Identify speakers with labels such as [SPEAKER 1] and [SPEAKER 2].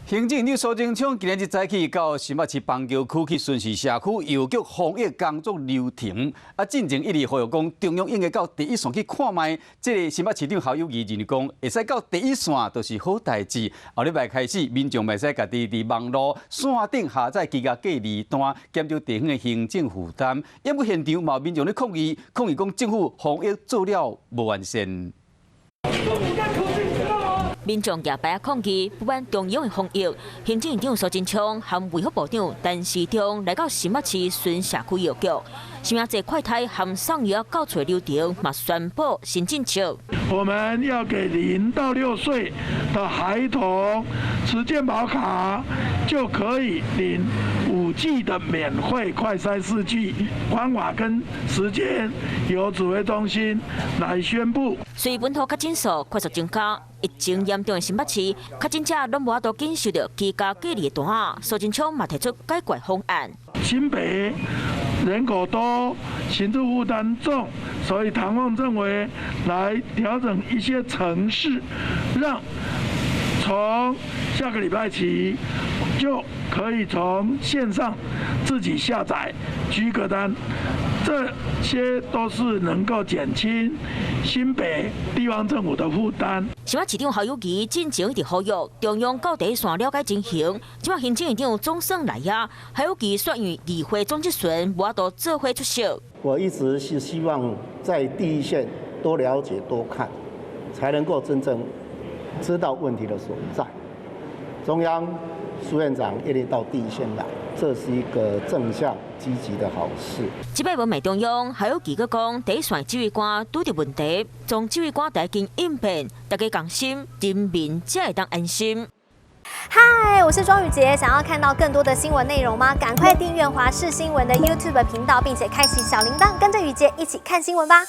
[SPEAKER 1] 行政院長蘇貞昌今日早起到新北市板橋區去巡視社區郵局防疫工作流程，啊，進前一直呼籲講中央應該到第一線去看覓。這个新北市長侯友宜認為講，會使到第一線就是好代誌。後禮拜開始，民眾會使家己佇網路線頂下載居家隔離單，減少地方的行政負擔。不過現場嘛有民眾咧抗議，抗議講政府防疫做了無完善。
[SPEAKER 2] 民眾舉牌抗議，不滿中央的防疫。行政院長蘇貞昌和衛福部長陳時中來到新北市巡社區郵局，實名制快篩和送藥到厝流程嘛宣布新政策。
[SPEAKER 3] 我們要給0到6歲的孩童持健保卡，就可以領5劑的免費快篩試劑。方法跟時間由指揮中心來宣布。
[SPEAKER 2] 隨本土確診數快速增加，疫情嚴重的新北市，確診者攏無法度緊收著居家隔離的單，蘇貞昌嘛提出解決方案。
[SPEAKER 3] 新北人口多，行政負擔重，所以唐鳳認為來調整一些程式，讓從下個禮拜起就可以從線上自己下載居隔單，這些都是能夠減輕新北地方政府的負擔。
[SPEAKER 2] 新北市長侯友宜進前一直呼籲中央到第一線了解情形，這擺行政院長總算來啊，侯友宜煞因為議會總質詢無法度做伙出席。
[SPEAKER 4] 我一直是希望在第一線多了解多看，才能夠真正知道問題的所在。中央蘇院長願意到第一線來，這是一個正向積極的好事。
[SPEAKER 2] 這擺無罵中央，侯友宜閣講，第一線指揮官拄著問題，總指揮官趕緊應變，大家共心，人民才會當安心。
[SPEAKER 5] 嗨，我是莊宇傑，想要看到更多的新聞內容嗎？趕快訂閱華視新聞的 YouTube 頻道，並且開啟小鈴鐺，跟着宇傑一起看新聞吧。